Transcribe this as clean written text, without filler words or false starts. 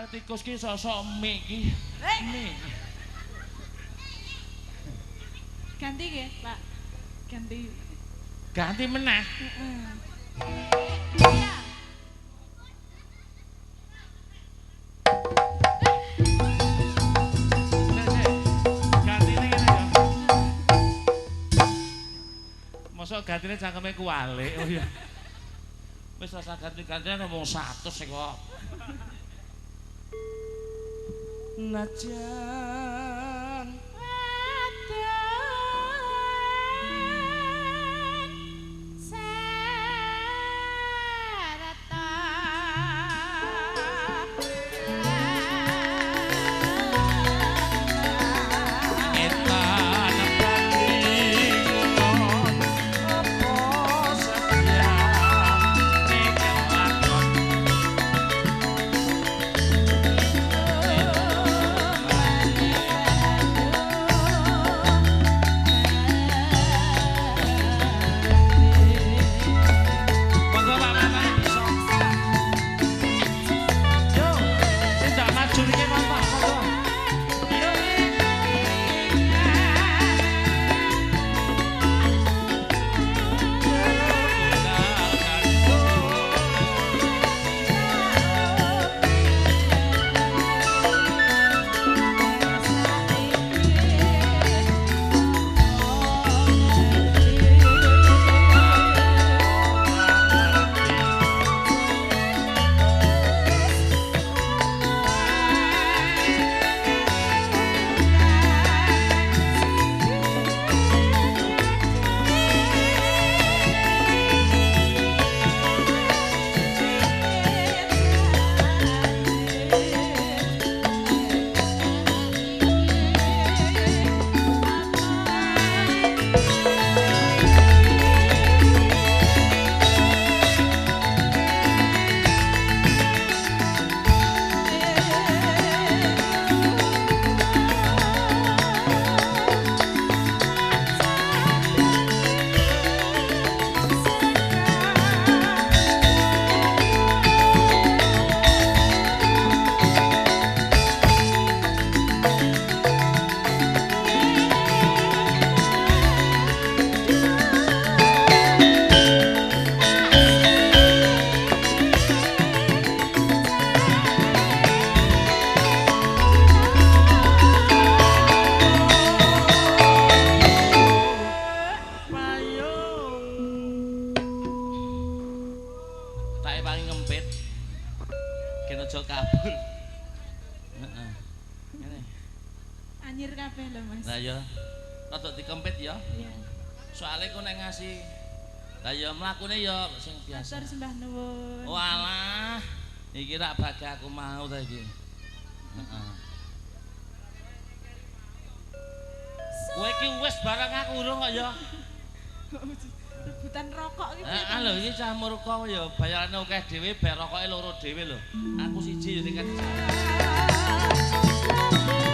Padahal tikus ki sosok mie ki. Mie. Ganti nggih, Pak. Ganti. Ganti meneh. Heeh. Gantine ngene ya. Mosok gantine cangkeme kuwalik. Oh iya. Wis rasa ganti-gantian ngomong 100 kok. Najan Wadon sarata etan pati kulon apa setiane kelakon. Monggo Pak Mama iso. Yo, sing tak maju niki monggo, monggo. Yo. Payung. Tak ewangi ngempit. Gen aja kabur. Heeh. Ngene. Anyir kabeh lho, Mas. Lah ya, rada dikempit ya. Iya. Soale ku nek ngasih lah ya mlakune ya sing biasa. Matur sembah nuwun. Walah, iki rak bagi aku mau ta iki. Heeh. Kowe iki wis barang aku urung kok ya. Rebutan rokok iki piye Heeh to, lho Mas? iki cah murka ya bayarane akeh dhewe bar rokoke loro dhewe lho. Aku siji ya tiket. Thank